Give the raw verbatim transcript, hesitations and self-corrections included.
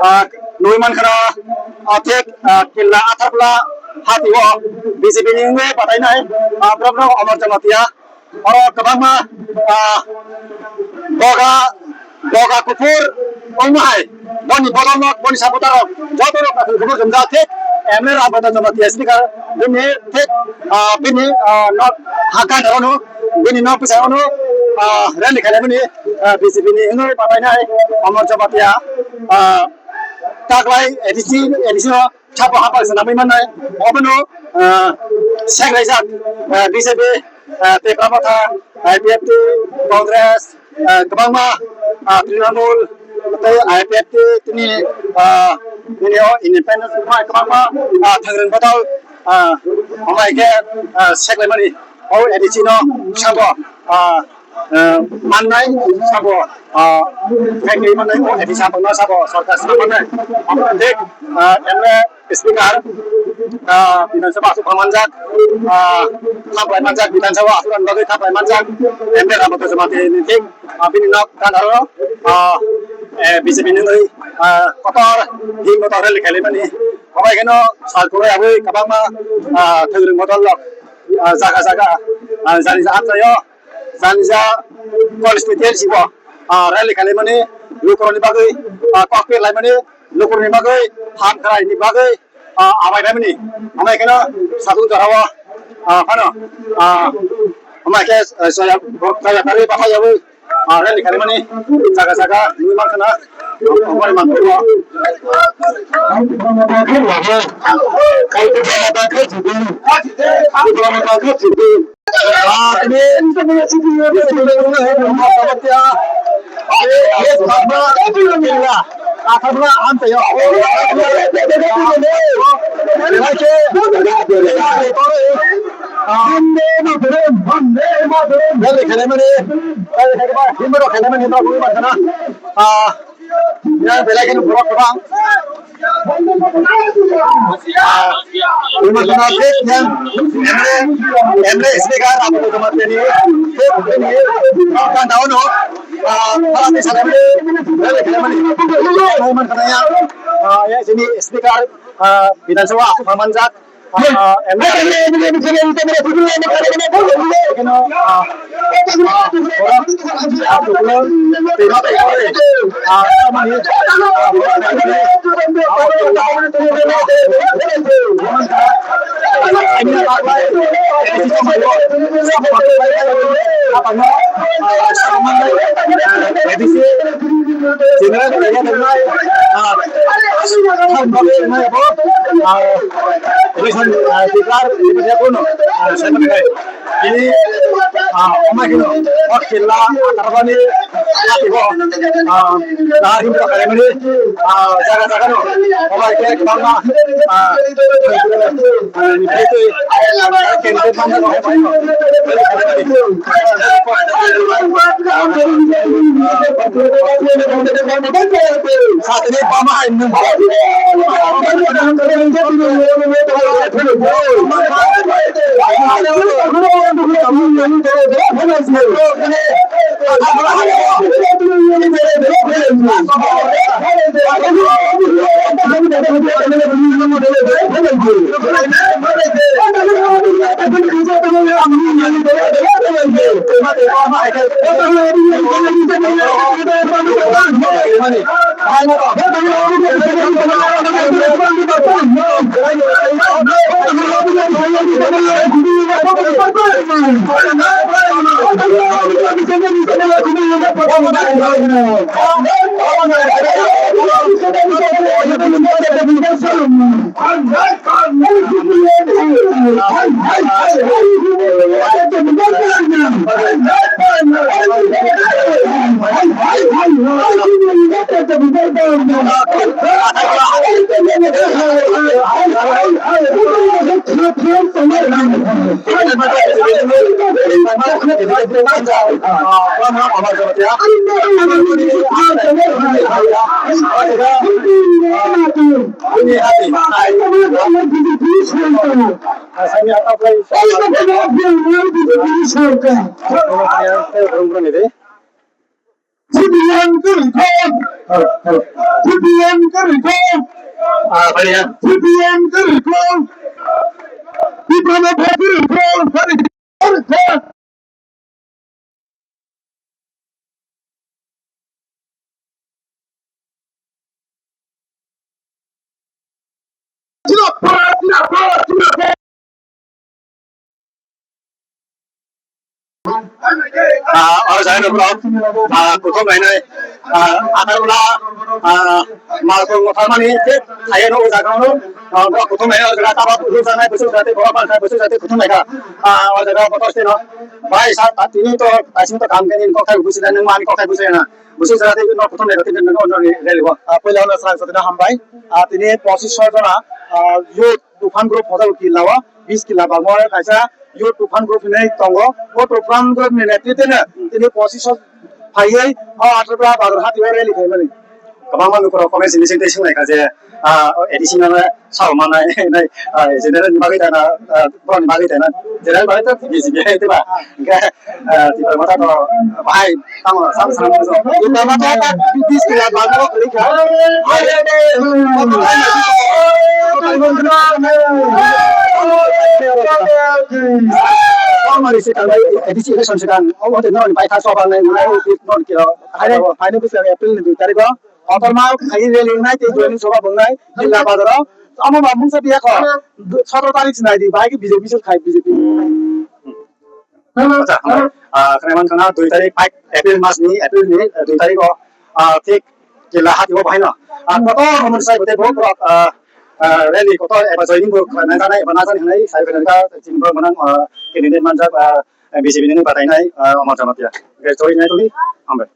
Ah, nugwi mankha, ah, thik, ah, killa Atharpla hati o B J P ni wngwi batainai, ah, borok no Amar Jamatia. Oro kwbangma, ah, boga, boga kuphur wngma hai, boni bodol no, boni supporter rok, joto rok kuphur jumjak thik, M L A Rampada Jamatia speaker, bini thik, ah, bini, ah, nok, ha ganda ono, bini nok bwskango, ah, rally khaimani, ah, B J P ni wngwi batainai Amar Jamatia, ah, taklai A D C, A D C no sabo hapal swnamwi mannai, obono, ah, sek raijak, ah, B J P, ah, Tipra Motha, I P F T, Congress, ah, kwbangma, ah, Trinamool, tei I P F T, tini, ah, nini o independence bai kwbangma, ah, thangrwng bodol, ah, hambai khe, ah, seklaimani, o A D C no sabo, ah, ah, mannai sabo, ah, factory mannai o A D C sabo no sabo sorkar sabo mannai. Amo thik, ah, M L A Speaker, ah, Bidhan Sabha aswk manjak, ah, thaplai manjak, Bidhan Sabha aswk bagwi thaplai manjak, M L A Rampada Jamatia ni thik, ah, bini nok gandaro, ah, eh, B J P ni wngwi, ah, kotor himno rally khaimani. Obai kheno sal kwrwi abwi kwbangma, ah, thangrwng bodol rok, ah, jaga jaga, ah, jani jaga amchaio. Jani ja constituency bo, ah, rally khaimani, lukurokni bagwi, ah, kok pir laimani, lukurokni bagwi, ham khwraini bagwi, ah, abai laimani. Hambai kheno satung jorao, ah, phano, ah, hambai khe, ah, soya, soya kari bathai yawi, ah, rally khaimani, jaga jaga nugwi mankha na, ah, hambai mankha. Ah, yang belai kini borok kwbang. Ah, ini masalah thik yang M L A, M L A speaker apa tu tempat ini? Thik ini. Kan tahu no? Ah, kalau misalnya ini, belai kini mana? Mau mana katanya? Ah, ya sini speaker, ah, Bidhan Sabha apa manjak? Ah, M L A. General kaya nang nai, ah, thang bagwi nai bo, ah, election, ah, declare, declare kono, ah, sai manai. Ini, ah, omo kino, o killa, Atharpani, ah, ah, nahar himta khaimani, ah, jaga jaga no, omo khe kwbangma, ah, C P M kwrwngkho. C P M kwrwngkho. Ah, bhaiya. C P M kwrwngkho. Tiprano pha kwrwngkho. Kwrwngkho. Ah, o jaga no, ah, kuthum lainai, ah, Agartala, ah, Malkhung tharmani, je, ayo no, o jaga no, ah, kuthum lainai, o jaga taba, kuthum lainai, busu jate, borok lainai, busu jate, kuthum lainai, ah, o jaga motor stand no, bai, sa, tini to, kaising to kam kani, kok thai busu lainai, mani kok thai busu lainai. Busi jora tei no kuthum lega tini no no rally o. Ah, puila no sal sotino hambai. Ah, tini pochish jona, ah, youth Tufan group hoda kila o, bis kila bangma kaisa youth Tufan group hinwi tongo. O Tufan group ni netrite no tini pochish phaiwi o Agartala bazar hati o rally khaimani. Kwbangma lukurok comment simi simi tei swnglaikha je, ah, o A D C no sao manai, nai, ah, general ni bagwi tana, ah, borok ni bagwi tana, general bagwi to B J P hai, diba? Hingke, ah, Tipra Motha to bahai tamo sam sam. Tipra Motha ta bis kila bagwi kwrwi kha. Tamo ni sikang, A D C election sikang, o hote no ni pai tha soba nai, nai, no ni kira. Phaini, phaini bwskango April ni dui tarikh o. Kotorma khai rally wngnai tei joining sabha bo wngnai Jila Bazar o. Omo ba mungsa biya kho. Sotoro tarik se nai di, bahai khe B J P se khai B J P. Acha, ah, khwnai man khana dui tarik, five April mas ni, April ni, eh, dui tarik o, ah, thik Jila hati o bahai no. Ah, kotor mungsa sai bote bo, ah, ah, rally kotor eba joining bo khwlai nai, eba na jani hinai sai khwlai ka, chini bo manang, ah, candidate manjak, ah, B J P ni batai nai, ah, Omar Jamatia. Ge join nai tuli, hambai.